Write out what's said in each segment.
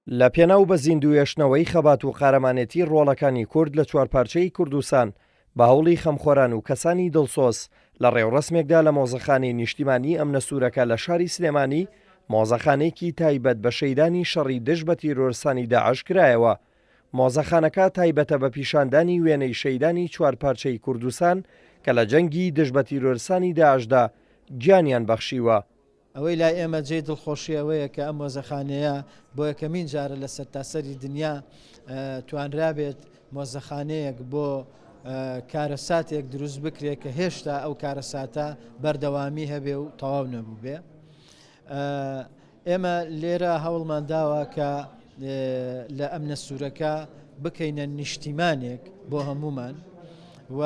لە پێناو بە زیندووێشتنەوەی خەبات و قارەمانێتی ڕۆڵەکانی کورد لە چوارپارچەی کوردستان بە هەوڵی خەمخۆران و کەسانی دڵسۆز لە ڕێوڕەسمێکدا لە مۆزەخانەی نیشتیمانی ئەمنە سوورەکە لە شاری سلێمانی مۆزەخانەیەکی تایبەت بە شەیدانی شەڕی دژ بە تیرۆرستانی داعش کرایەوە. مۆزەخانەکە تایبەتە بە پیشاندانی وێنەی شەیدانی چوارپارچەی کوردستان کە لە جەنگی دژ بە تیرۆرستانی داعشدا گیانیان بەخشیوە. ئەوەی لای ئێمە جێی دڵخۆشی ئەوەیە کە ئەم مۆزەخانەیە بۆ یەکەمین جارە لە سەرتاسەری دنیا توانرابێت مۆزەخانەیەک بۆ کارەساتێک دروست بکرێت کە هێشتا ئەو کارەساتە بەردەوامی هەبێ و تەواو نەبووبێ. ئێمە لێرە هەوڵمان داوە کە لە ئەمنە سوورەکە بکەینە نیشتیمانێک بۆ هەمومان و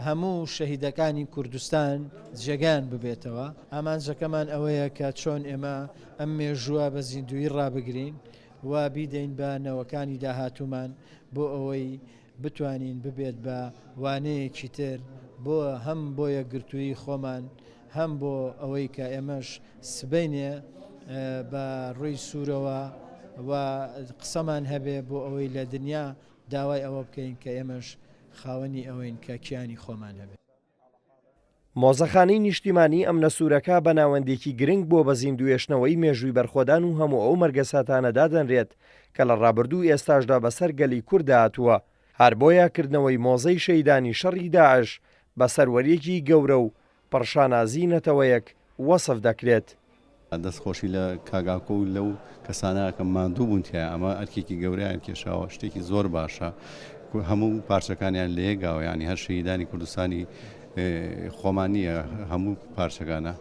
هەموو شەهیدەکانی کوردستان جێگایان ببێتەوە. ئامانجەکەمان ئەوەیە کە چۆن ئێمە ئەم مێژووە بە زیندوویی ڕابگرین و بیدەین بە نەوەکانی داهاتوومان بۆ ئەوەی بتوانین ببێت بە وانەیەکی تر بۆ هەم بۆ یەکگرتوویی خۆمان هەم بۆ ئەوەی کە ئێمەش سبەینێ بە ڕووی سوورەوە و قسەمان هەبێ بۆ ئەوەی لە دنیا داوای ئەوە بکەین کە ئێمەش خاوەنی ئەوەین کە کیانی خۆمان هەبێت. مۆزەخانەی نیشتیمانیی ئەمنەسوورەکە بە ناوەندێکی گرنگ بۆ بە زیندووێشتنەوەی مێژووی بەرخۆدان و هەموو ئەو مەرگەساتانە دادەنرێت کە لە ڕابردوو و ئێستاشدا بەسەر گەلی کورددا هاتووە، هەر بۆیە کردنەوەی مۆزەی شەهیدانی شەڕی داعش بە سەروەرییەکی گەورە و پڕ شانازیی نەتەوەیەک وەسف دەکرێت. دەست خۆشی لە کاک ئاکۆ و لەو کەسانە ئەکەم ماندوو بوون تیایا ئەمە ئەرکێکی گەورەیان کێشاوە شتێکی زۆر باشە هەموو پارچەکانیان لەیەکگاوە یعنی هەر شەهیدانی کوردستانی خۆمان نییە هەموو پارچەکانە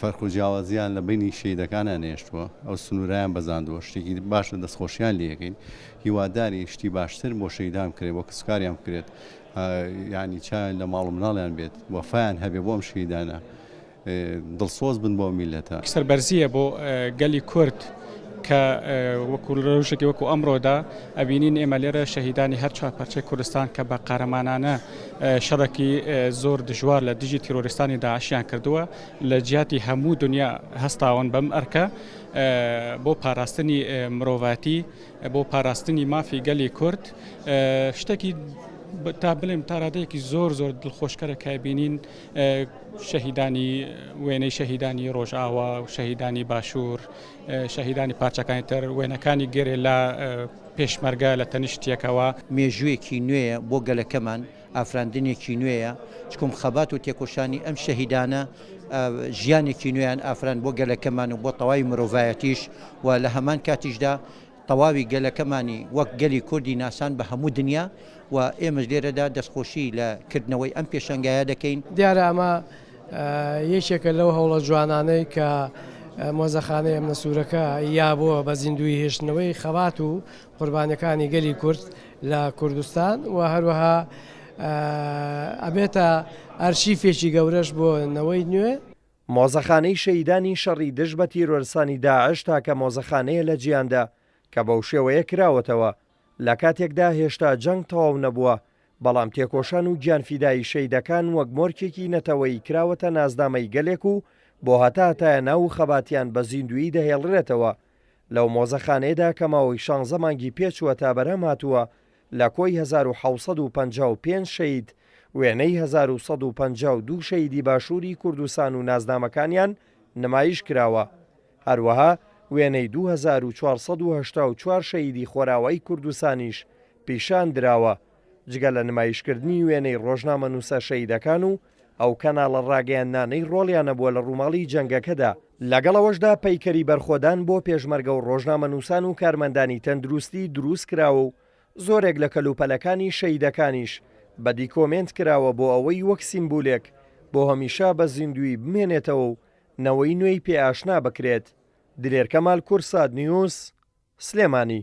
فەرق و جیاوازیان لە بینی شەیدەکانە نێشتووە ئەو سنوورایان بەزاندووە شتێکی باشە دەستخۆشیان لەکەین هیواداری شتی باشتر بۆ شەیدان بکرێت بۆ کەسوکاریان بکرێت یعنی چیان لە ماڵ و مناڵیان بێت وەفایان هەبێ بۆ ئەم شەیدانە دڵسۆز بن بۆ میللەتە. سەربەرزییە بۆ گەلی کورد کە وەکو رەوشێکی وەکو ئەمڕۆدا ئەبینین ئێمە لێرە شەهیدانی هەر چوار پارچەی کوردستان کە بە قارەمانانە شەڕێکی زۆر دژوار لە دژی تیرۆریستانی داعشیان کردووە لە جیاتی هەموو دنیا هەستاون بەم ئەرکە بۆ پاراستنی مرۆڤاتی بۆ پاراستنی مافی گەلی کورد شتێکی تا بڵێم تارادەیەکی زۆر زۆر دڵخۆشکەرە کە بینین شەهیدانی وێنەی شەهیدانی ڕۆژئاوا و شەهیدانی باشوور شەهیدانی پارچەکانی تر وێنەکانی گەرێلا پێشمەرگە لە تەنیشتیەکەوە. مێژوویەکی نوێیە بۆ گەلەکەمان، ئافراندنێکی نوێیە، چکم خەبات و تێکۆشانی ئەم شەهیدانە ژیانێکی نوێیان ئافراند بۆ گەلەکەمان و بۆ تەواوی مرۆڤایەتیش و لە هەمان کاتیشدا تەواوی گەلەکەمانی وەک گەلی کوردی ناساند بە هەموو دنیا و ئێمەش لێرەدا دەستخۆشی لە کردنەوەی ئەم پێشەنگایە دەکەین. دیارە ئەمە یەکێکە لەو هەوڵە جوانانەی کە مۆزەخانەی ئەمنە سوورەکە یا بۆ بە زیندوویی هێشتنەوەی خەبات و قوربانیەکانی گەلی کورد لە کوردستان و هەروەها ئەبێتە ئەرشیفێکی گەورەش بۆ نەوەی نوێ. مۆزەخانەی شەهیدانی شەڕی دژ بە تیرۆرستانی داعش تاکە مۆزەخانەیە لە جیهاندا کە بەو شێوەیە کراوەتەوە، لە کاتێکدا هێشتا جەنگ تەواو نەبووە، بەڵام تێکۆشان و گیانفیدایی شەهیدەکان وەک مۆرکێکی نەتەوەیی کراوەتە نازنامەی گەلێک و بۆ هەتا هەتایە ناو و خەباتیان بە زیندوویی دەهێڵرێتەوە. لەو مۆزەخانەیەدا کە ماوەی شانزە مانگی پێچووە تا بەرهەم هاتووە، لە کۆی 1755 شەهید، وێنەی 1152 شەهیدی باشووری کوردستان و نازنامەکانیان نمایش کراوە. هەروەها وێنەی 2484 شەهیدی خۆراوای کوردستانیش پیشان دراوە، جگە لە نمایشکردنی وێنەی ڕۆژنامەنووسە شەهیدەکان و ئەو کەناڵە ڕاگەیاندنانەی ڕۆڵیان هەبووە لە ڕووماڵی جەنگەکەدا. لەگەڵ ئەوەشدا پەیکەری بەرخۆدان بۆ پێشمەرگە و ڕۆژنامەنووسان و کارمەندانی تەندروستی دروست کراوە و زۆرێک لە کەلوپەلەکانی شەهیدەکانیش بە دیکۆمێنت کراوە بۆ ئەوەی وەک سیمبولێک بۆ هەمیشە بە زیندوویی بمێنێتەوە و نەوەی نوێی پێ ئاشنا بکرێت. دلێر کەمال کوردسات نیوز، سلێمانی.